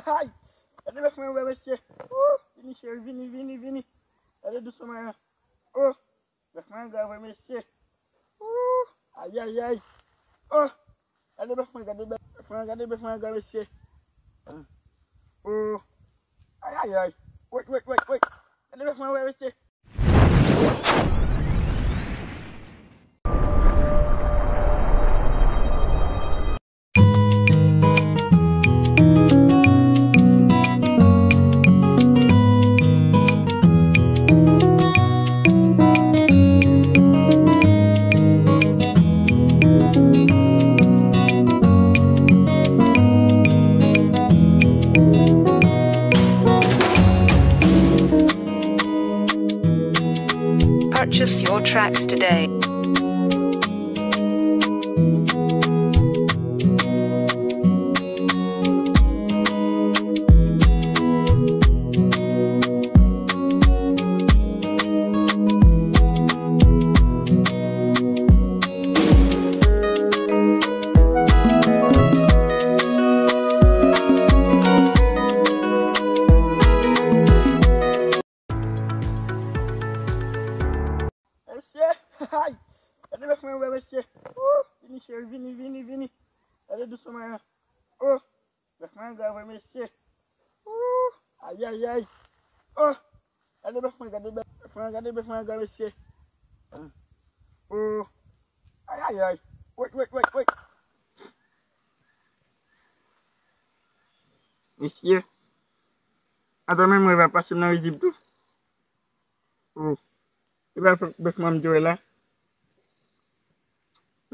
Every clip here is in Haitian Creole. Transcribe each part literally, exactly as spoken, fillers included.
Ay! Gade bèf mwen wè, mesye. Ooh, vini, cheri, vini, vini, vini. Gade dous manman. Oh! Bèf mwen grav, mesye. Ooh! Ayayay! Oh! Gade bèf mwen, gade bèf mwen, gade bèf mwen grav, mesye. Oh! Ayayay! Wait, wait, wait, wait! Gade bèf mwen wè, mesye. Purchase your tracks today. Mesye, ay! Gade bèf mwen wè, mesye. Ooh, vini, cheri, vini, vini, vini. Gade dous manman. Oh! Bèf mwen grav, mesye. Ooh! Ayayay! Oh! Gade bèf mwen, gade bèf mwen, gade bèf mwen grav, mesye. Oh! Ayayay! Wait, wait, wait, wait! Mesye, atann menm mwen va pase m nan rizib tou. Oh. E pa bèf mwen m te wè la.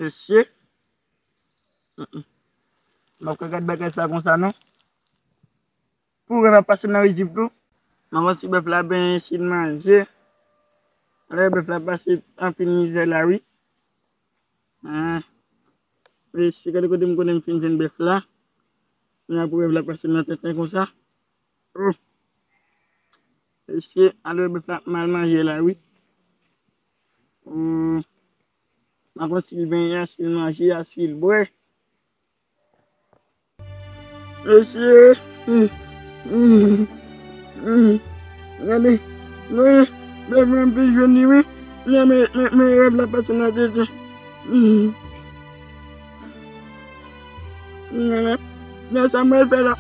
Mesye. Mm, mm. M ap ka gad bagay sa konsa non. Pou wè m ap pase m nan rizib tou. M ap wè si bèf la benyen, si l manje. Alò bèf la pase anpil mizè la wi. Hein. Mesye, gade kote m konnen m fin jwenn bèf la. Kounya pou bèf la pase m nan tenten konsa. Oh. Mesye, alò bèf la mal manje la wi. Hmm. M pa konn si l benyen, si l manje, si l bwè. Mesye. Hmm. Hmm. Hmm. Gade. Mwen, mwen, mwen vin jwenn li wi. Men, men, men, men rèv la pase nan tenten. Hmm. Men, men sa mwen fè la.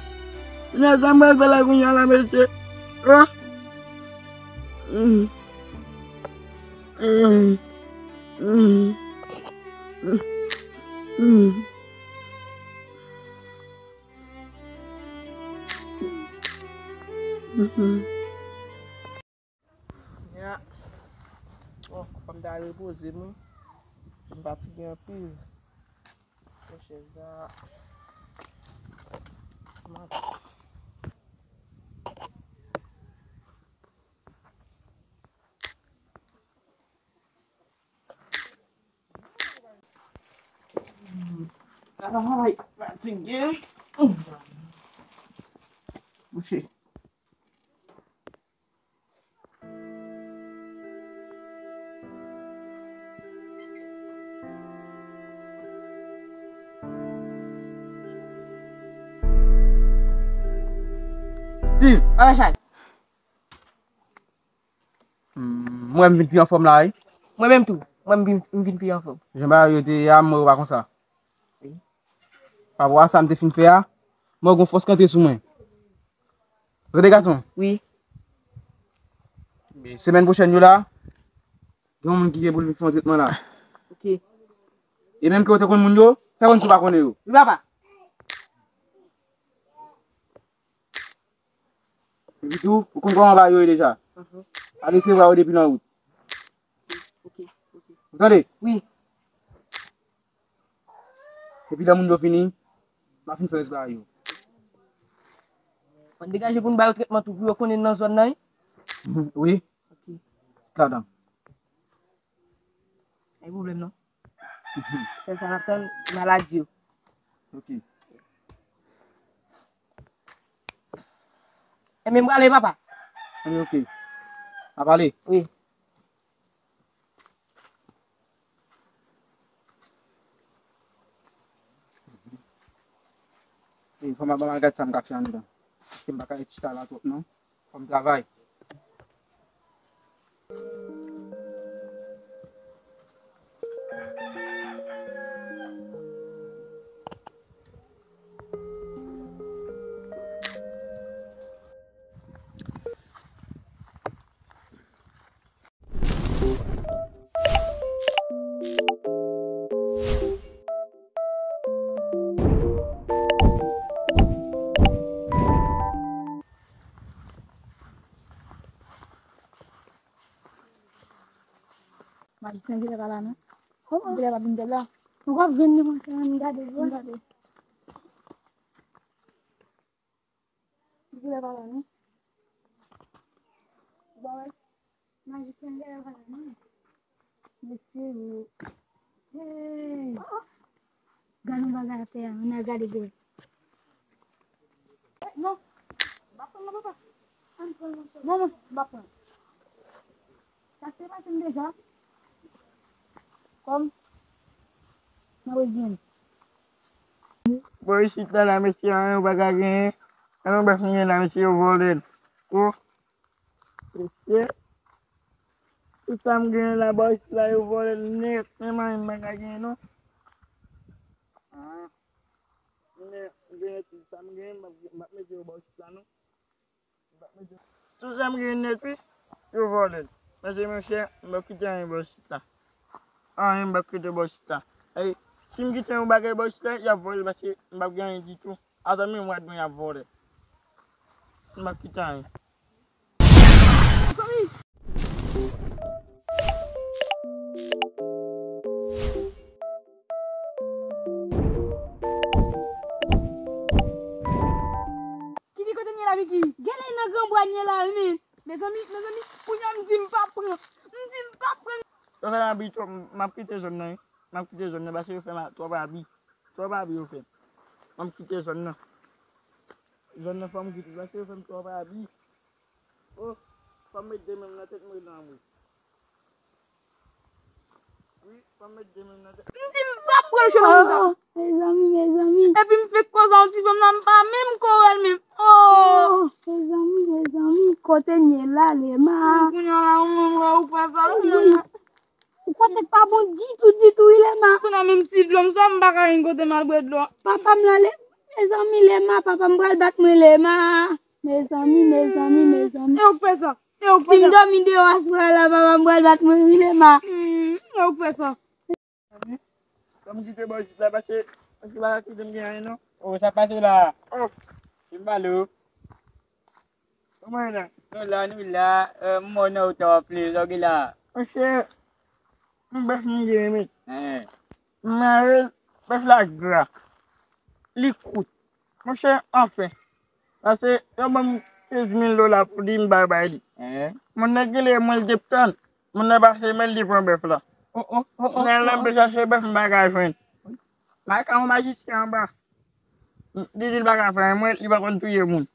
Men sa mwen fè la kounya la, mesye. Ah. Hmm. Hmm. Hmm. Hmm. Mhm. Ya. Oh, fò m ta repoze m wi. M fatige anpil. Pran chèz la. Ay, fatige. Kouche. Steve, bagay sa. Hmm, mwen m vin pi anfòm la wi. Mwen menm tou, mwen m vin, m vin pi anfòm. Jan bagay yo te ye a, m wè w pa konsa. Wi. Pa rapò a sa m te fin fè a, mwen gon fòs k antre sou mwen. Tande gason. Wi. Semèn pwochèn yo la, gen yon moun ki gen pou l vin fè yon tretman la. Ok. E menm ke w te konn moun yo, fè konn si w pa konnen yo. Wi papa. Epi tou, ou konn kòman bagay yo ye deja. Mhm. Al resevwa yo depi nan wout. Ok, ok. Ou tande? Wi. Epi lè moun yo fini, m a fin fè rès bagay yo. Ann degaje pou n ba yo tretman tou, pou yo konnen nan zòn nan, wi. Wi. Ok. Ladan. Pa gen pwoblèm non. Sèl sa n ap tann, maladi yo. Ok. Enben, m prale, papa. Enben, ok. N a pale? Wi. Wi, fò m al gad sa m ka fè anndan. M pa ka ret chita la twòp non. Fò m travay. Majisyen genlè pa la non. Genlè pa vin dèyè la. Ou p ap jwenn li mwen, m gade vre. M gade. Genlè pa la non. Ou pa wè? Majisyen genlè pa la non. Mesye, hey! Gade yon bagay atè a, ann al gade byen. Non, m pa pran non papa. Non, non, m pa pran. Sa k te pase m deja. Kòm nan rezime. Bò isit la, la, mesye, anyen yo pa ka genyen. Anyen bèf m gen la, mesye, yo vòlè l. O, mesye, tout sa m genyen la, bò isit la, yo vòlè l nèt. Menm anyen m pa ka genyen, non. Anyen. Nèt, m genyen tout sa m genyen, m ap, m ap mete yo bò isit la, non. Tout sa m gen nèt wi, yo vòlè l. Paske monchè, m p ap kite anyen bò chita. Anyen m p ap kite bò chita. Ey, si m kite yon bagay bò chita, y ap vòlè l paske m p ap gen anyen ditou. Ata menm rad mwen y ap vòlè. M p ap kite anyen. Kiki, kote m ye la, Kiki? Genlè nan granbwa m ye la, wi, men. Mezanmi, mezanmi, kounye a m di m pa pran. M di m pa pran. Yo fè m abi twòp, m ap kite zòn nan, wi. M ap kite zòn nan, paske yo fè m a-, twòp abi. Twòp abi yo fè m. M ap kite zòn nan. Zòn nan fò m kite, paske yo fè m twòp abi. O, fò m met de men m nan tèt mwen nan mwen. Wi, fò m met de men m nan tèt. M di m p ap pran chemen m nan. Oh, mezanmi, mezanmi. Epi m fèk koze a yon ti fanm nan, m pa menm ko wè l menm. Oh! Oh, mezanmi, mezanmi, kote n ye la, Lema? Kounye a la, ou menm, wè, ou pa sa, ou menm. Ou kote k pa bon ditou, ditou, wi, Lema. Kounye a menm ti dlo m sa, m pa ka jwenn kote m al bwè dlo. Papa m la, Le-, mezanmi, Lema, papa m pral bat mwen, Lema. Mezanmi, mezanmi, mezanmi. E ou k fè sa? E ou k fè sa? Si m dòmi deyò aswè a la, papa m pral bat mwen, wi, Lema. Hmm, e ou k fè sa? Fò m kite bò isit la, paske, paske pa ka kite m gen anyen, non. Oh, sa k pase w la? Oh. Ki m pale w? Kòman w ye la? Nou la, nou la. Euh, m wè w nan wout la, w ap plede, sa w gen la? Monchè, m bèf m gen, men. Hein. M mare l, bèf la gra. Li kout. Monchè, anfen. Paske yo ban m kenz mil dola pou li, m pa bay li. Hein? Moun nan genlè mwen l te tann. Moun nan pase men l, li pran bèf la. Oh, oh, oh, oh. Mwen al nan bèf chache bèf, m pa ka jwenn. Maka yon majisyen anba. Li di l pa ka fè anyen, mwen, li pa konn touye moun.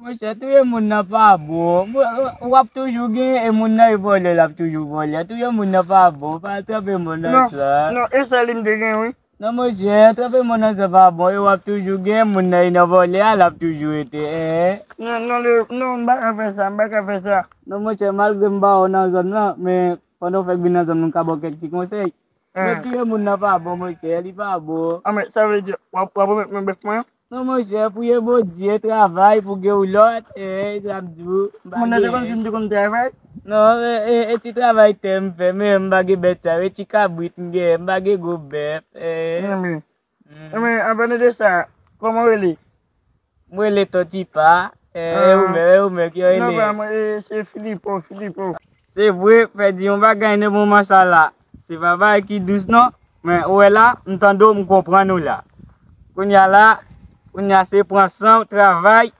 Monchè, touye moun nan pa bon. Mwen, w ap toujou gen, e moun nan e vòlè, l ap toujou vòlè. Touye moun nan pa bon, pa tranpe moun nan sa. Non, e sèl li m te gen, wi. Non, monchè, tranpe moun nan sa pa bon, e w ap toujou gen, moun nan e nan vòlè a, l ap toujou rete, eh. Non, non, le, non, m pa ka fè sa, m pa ka fè sa. Non, monchè, malgre m pa wè w nan zòn nan, men pandan w fèk vin nan zòn nan, m ka ba w kèk ti konsèy. Men touye moun nan pa bon, monchè, li pa bon. Ah, men sa vle di, w ap, w ap remèt mwen bèf mwen an? Non, monchè, priye Bondye, travay pou gen yon lòt, eh, sa m di w, m pa gen. Moun nan te konn di m te konn travay? Non, e, e, e ti travay tè m fè, men m pa gen bèt sa yo, e ti kabrit m gen, m pa gen gwo bèf, eh. Enben, anpale de sa, kòman w rele? Mwen rele Ton Tipa. E, e ou menm, e ou menm, ki w rele? Non, pa mwen, e, se Filipo, Filipo. Se vre, Fèdi, yon bagay nan moman sa la. Se pa bagay ki dous, non. Men, ou wè la, m tande w, m konprann ou la. Kounye a la, kounye a se pran san w, travay.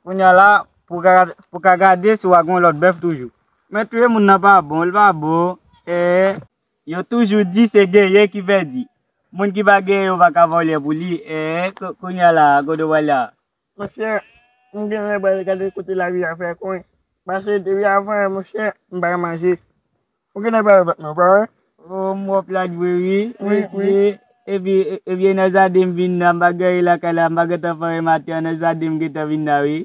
Kounye a la, pou ka, pou ka gade si w a gen yon lòt bèf toujou. Men touye moun nan pa bon, li pa bon. E, yo toujou di se genyen ki pèdi. Moun ki pa genyen, yo pa ka vòlè pou li. E, ko-, kounye a la, kote w pral la? Monchè, m genlè pral gade kote lari a fè kwen. Paske depi avan yè, monchè, m pa ka manje. Ou genlè pral bat mwen, ou pa wè? O, m wè w plat vre, wi. Wi, wi. Mesye, epi, e, epi e nan jaden m vin la, m pa genyen lakay la, m pa gentan fè anyen maten an, nan jaden m gentan vin la, wi.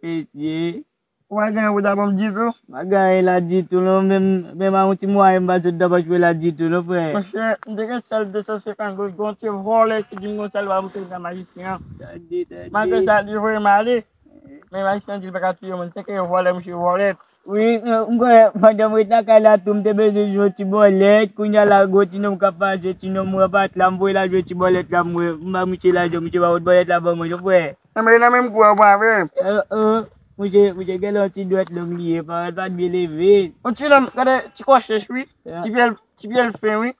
Mesye. Ou pa gen anyen pou ta ban m ditou? M pa gen anyen la ditou non, menm, menm a yon ti mwayen m pa sot nan pòch mwen la ditou non, frè. Monchè, m te gen sèl de san senkant goud, gen yon ti vòlè ki di m gon sèl pa montre nan majisyen an. Tande, tande. Malgre sa, li voye m ale. Men majisyen an di l pa ka touye moun, se ke vòlè, misye vòlè. Wi, m kwè, pandan m ret lakay la tou, m te bezwen jwe yon ti bòlèt, kounye a la, gon ti nonm k ap pase, ti nonm rapat la, m voye l al jwe ti bòlèt la, m wè, m ba misye lajan, misye pa pot bòlèt la ban mwen non, frè. Enben, nan menm kou a, ou pa avè m. Oh, oh. Misye, misye genlè yon ti dwèt long li ye, parèt pa t byen leve. Yon ti nonm, gade, ti kòchech, wi. Ti pye l, ti pye l fen, wi.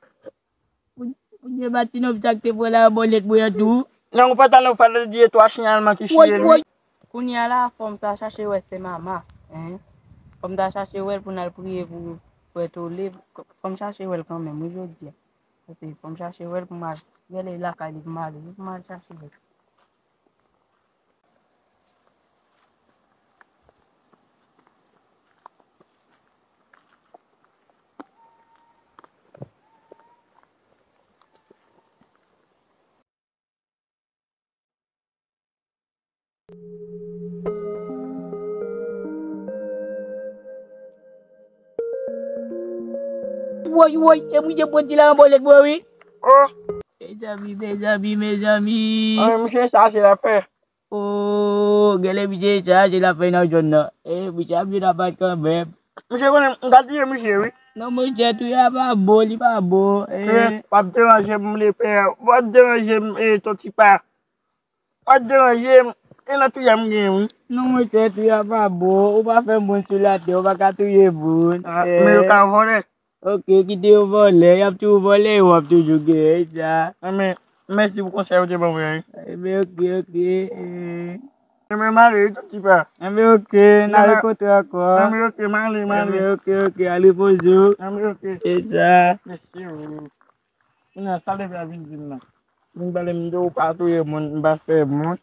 Pou, pou Dye bati nonm sa k te pran la bòlèt mwen an tou. Nan yon pantalon fadadi e twa chen alman ki chire l, wi. Kounye a la, fò m ta chache wè sè Mama, en. Fò m ta chache wè l pou n al priye pou frè Tole. Fò m chache wè l kanmenm, wi, jodi a. Paske fò m chache wè l pou m al rele lakay li pou m ale, wi, pou m al chache wè l. Woy, woy, e misye pran ti la anbòlèt mwen, wi. Oh. Mezanmi, mezanmi, mezanmi. Ah, misye chache l ap fè. Oh, genlè misye chache l ap fè nan zòn nan. E, misye ap vin apat kanmenm. Misye konnen m ka touye misye, wi. Non, monchè, touye a pa bon, li pa bon. E. W ap deranje m, lepè. W ap deranje m, e, ton tipa. W ap deranje m. E nan touye a m gen, wi. Non, monchè, touye a pa bon. Ou pa fè moun sou latè, ou pa ka touye moun. Ah, men yo ka vòlè. Ok, kite yo vòlè, y ap toujou vòlè, yo ap toujou genyen sa. Enben, mèsi pou konsèy ou te ban mwen, wi. Enben, ok, ok. Eh. Enben, m ale, wi, tout ti pa. Enben, ok, n a rekontre ankò. Enben, ok, m ale, m ale. Enben, ok, ok, al repoze w. Enben, ok. E sa. Mèsi, wi. Kounye a, sa leve a vin di m nan. Vin pale m de ou pa touye moun, m pa fè moun.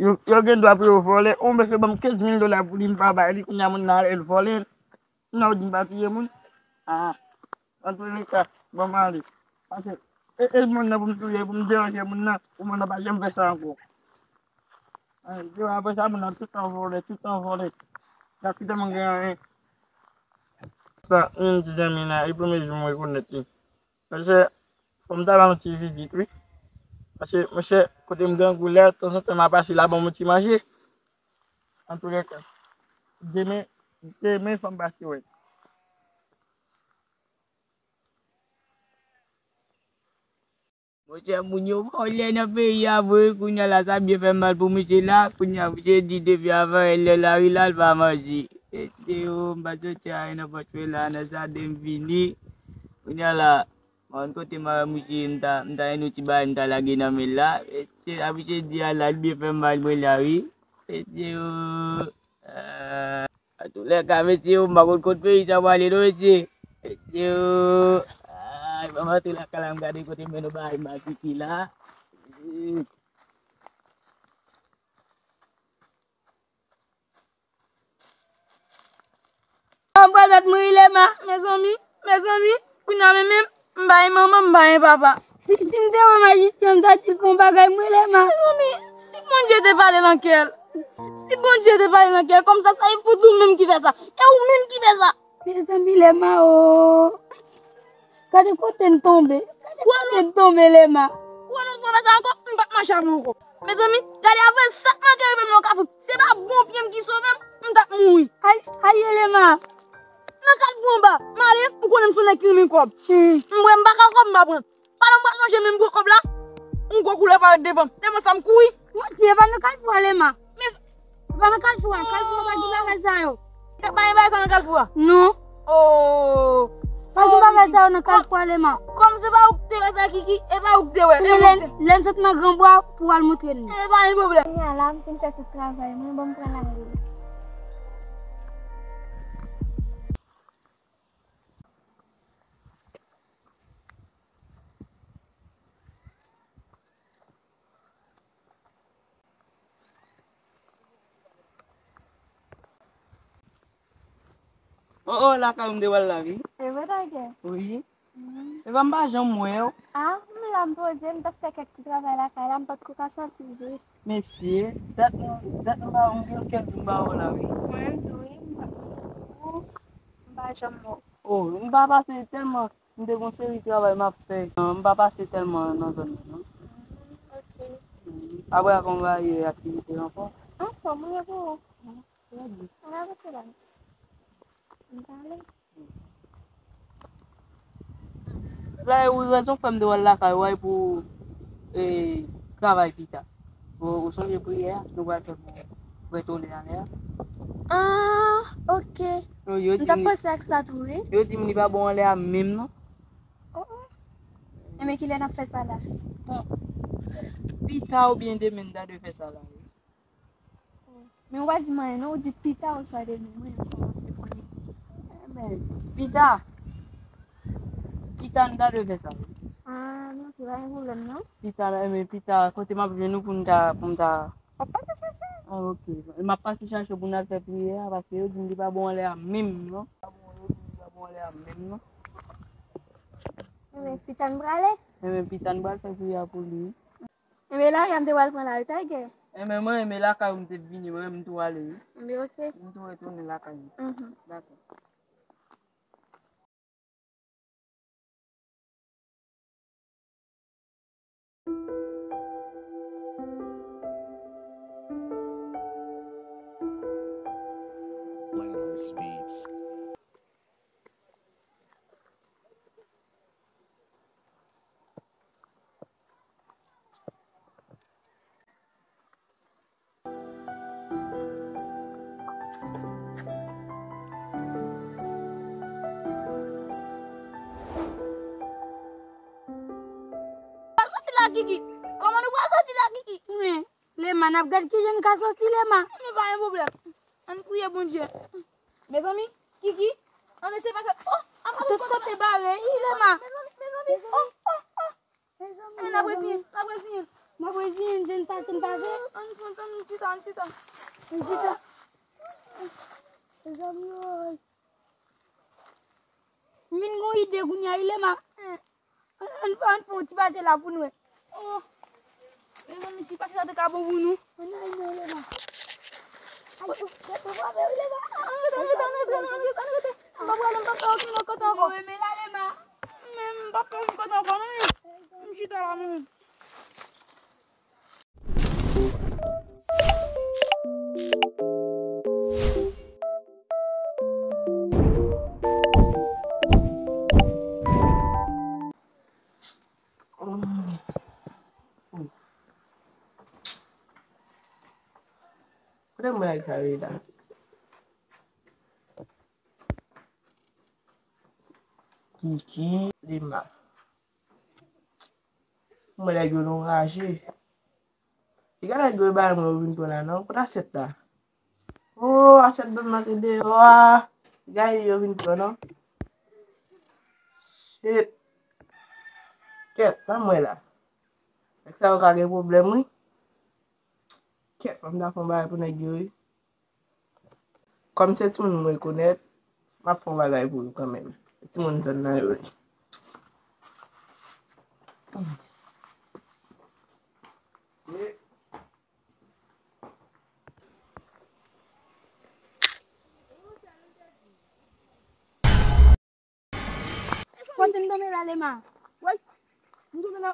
Yo, yo gen dwa pou yo vòlè. Yon mesye ban m kenz mil dola pou li, m pa bay li, kounye a moun nan ale l vòlè. Nan ou di m pa touye moun. Ah. Antouleka, bon, m ale. Paske, e, e moun nan pou m touye, pou m deranje moun nan, pou moun nan pa janm fè sa ankò. Ann, di apre sa, moun nan tout tan vòlè, tout tan vòlè. Sa ki tèlman gen anyen. Sa, yon ti zanmi la, e premye jou m rekonèt li. Monchè, fò m ta ba yon ti vizit, wi. Paske, monchè, kote m grangou la, tanzantan m a pase la, ban m yon ti manje. Antouleka, demen, demen fò m pase wè. Monchè, moun yo vòlè nan peyi a vre, kounye a la sa byen fè m mal pou misye la, kounye a misye di depi avan lè lari la, l pa manje. Mesye o, m pa t soti ayen nan pòch mwen la, nan jaden m vini, kounye a la, m pa konn kote m a misye, m ta, m ta jwenn yon ti bagay, m ta lage nan men l la, mesye, sa misye di a la, l byen fè m mal mwen la, wi, mesye o. Ah, antouleka, mesye, m pa konn kot peyi sa prale non, mesye. Mesye, ah, ban m antre lakay la, m gade kote m mennen bagay m a kite la. M pral mèt mouri, Lema, mezanmi, mezanmi, kounye a menm, menm, m pa gen manman, m pa gen papa. Si, si m te wè majisyen, m ta di l fè yon bagay mwen, Lema. Mezanmi, si Bondye te pale nan kè l, si Bondye te pale nan kè l, kòmsa sa e fout ou menm ki fè sa, e ou menm ki fè sa. Mezanmi, Lema o. Gade kote n tonbe, gade kote n tonbe, Lema. Ou wè lòt fwa fè sa ankò, m p ap mache avè w ankò. Mezanmi, gade apre sa k manke rive m nan Kafou. Se pa bon pye m ki sove m, m t ap mouri. Ay, ay, Lema. Nan Kalfou anba, m ale, ou konnen m se yon nèg ki renmen kòb. Hmm. M wè m pa ka kòb, m pa pran. Pandan m pral lonje men m pran kòb la, yon gwo koulè parèt devan m. Devan sa m kouri. Monchè, e pa nan Kalfou a, Lema. Men e pa nan Kalfou a, Kalfou a pa gen bagay sa yo. E pa gen bagay sa nan Kalfou a? Non. Oh. Pa gen bagay sa yo nan Kalfou a, Lema. Kòm se pa ou k te wè sa, Kiki, e pa ou k te wè. Men lè, lè n sot nan Granbwa pou w al montre n. E pa gen pwoblèm. Kounye a la, m fin fè tout travay mwen, ban m pran lari. Oh, oh, lakay ou m te pral la, wi. E vre, Tiger? Wi. Mm. Epa m pa janm wè w. Ah, m la, m poze, m t ap fè kèk ti travay lakay la, m pa t ko ka sòti vre. Mesye, dat nou, dat nou pa, m gen kèk jou m pa wè w la, wi. Mwen menm tou, wi, m pa, m pa janm wè w. Oh, m pa pase tèlman, m te gon seri travay m ap fè. M pa pase tèlman nan zòn nan, non. Mm, ok. Mm. Apre, a, kòman va ye aktivite yo ankò? Anfòm, wi, e pou ou? Mm, trè byen. Ann avanse la. Ann pale. La, e wi, rezon fè m te wè l lakay ou a, e pou, e, travay pita. Ou, ou sonje priyè a nou pral fè pou prèt ou lè a lè a? Ah, ok. Yo, yo M di t ap m li, panse ak sa tou, wi. Yo di m li pa bon anlè a menm non. Oh, oh. Enben, kilè n ap fè sa la? Bon, pita oubyen demen n ta dwe fè sa la, wi. Men ou pa di m anyen non, ou di pita oswa demen, mwen ankò m ap fè konnen. Enben, pita. Pita n ta dwe fè sa, wi. Ah, non, se pa gen pwoblèm non. Pita, enben, pita, kote m ap jwenn ou pou n ta, pou n ta W ap pase chache? Ah, ok. M ap pase chache w pou n al fè priyè a, paske yo di m li pa bon anlè a menm, non. Pa bon, yo di m li pa bon anlè a menm, non. Enben, pita n prale? Enben, pita n pral fè priyè a pou li. Enben, lari a m te pral pran la, wi, Tiger. Enben, mwen, enben, lakay ou m te vini, mwen, m tou ale, wi. Enben, ok. M tou retounen lakay mwen. Mhm. Dakò. Pral soti la, Kiki. Kòman nou pral soti la, Kiki? Men, Lema, n ap gad kijan n ka soti, Lema. Men pa gen pwoblèm. Ann priye Bondye. Mezanmi, Kiki, ann eseye pase. Oh, apa nou konn. Tout kote bare, wi, Lema. Mezanmi, mezanmi, oh, oh, oh. Mezanmi, n ap reziyen, n ap reziyen. N ap reziyen, jwenn pase n pase. Ann, ann, ann chita, ann chita. Ann chita. Mezanmi, woy. M vin gon ide kounye a, wi, Lema. Ann, ann, ann fè yon ti pase la pou n wè. Oh. Mezanmi, si pase la te ka bon pou nou. Ann al non, Lema. Ay, yo, yo, yo, yo, Lema. Ann rete, ann rete, ann rete, ann rete, ann rete. M pa prale, m pa fè okenn lòt kote ankò. Yo, men la, Lema. Men m pa fè okenn kote ankò, non, men. M chita la, men. Kote mwen ak sa ye la? Kiki, Lema. Mwen nèg yo anraje. Piga nèg yo bay mwen yo vin pran la non. Kote asyèt la? Oh, asyèt banm nan te deyò a. Piga yo vin pran non. Shit. Kèt, sa m wè la? Nèg sa yo ka gen pwoblèm, wi. Kèt, fò m ta fè yon bagay pou nèg yo, wi. Kòm se timoun m rekonèt, m ap fè yon bagay pou yo kanmenm. Se timoun zòn nan yo ye. Kote n tonbe la, Lema? Woy, m tonbe nan.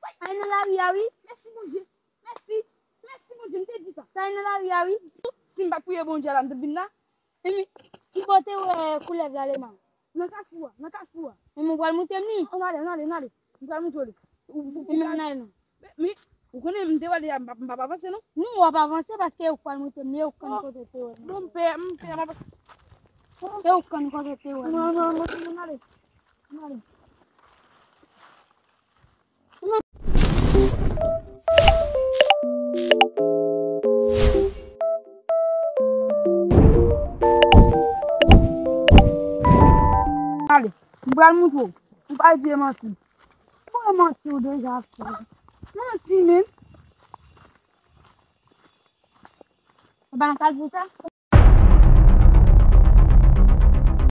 Woy, ay nan lari a, wi. Mèsi, Bondye. Mèsi. Mèsi, Bondye, m te di sa. Sa ay nan lari a, wi. Si, si m pa t priye Bondye la, m t ap vin la. Epi, ki bò w te wè koulèv la, Lema? Nan kafou a, nan kafou a. Men mwen pral moute m li. Ann ale, ann ale, ann ale. M pral moute w li. Ou, ou, ou pral. Men, men, ou konnen m te wè li a, m p ap, m p ap avanse non. Non, w ap avanse paske ou pral moute m li, ou konn kote w te wè. Bon, m pè, m pè, m ap. E ou konn kote w te wè. Non, non, non, non, ann ale. Ann ale. Ale, m pral montre w. Ou pa di e manti. Bon, e manti ou deja fè. Manti menm. Ou pa nan kal pou sa?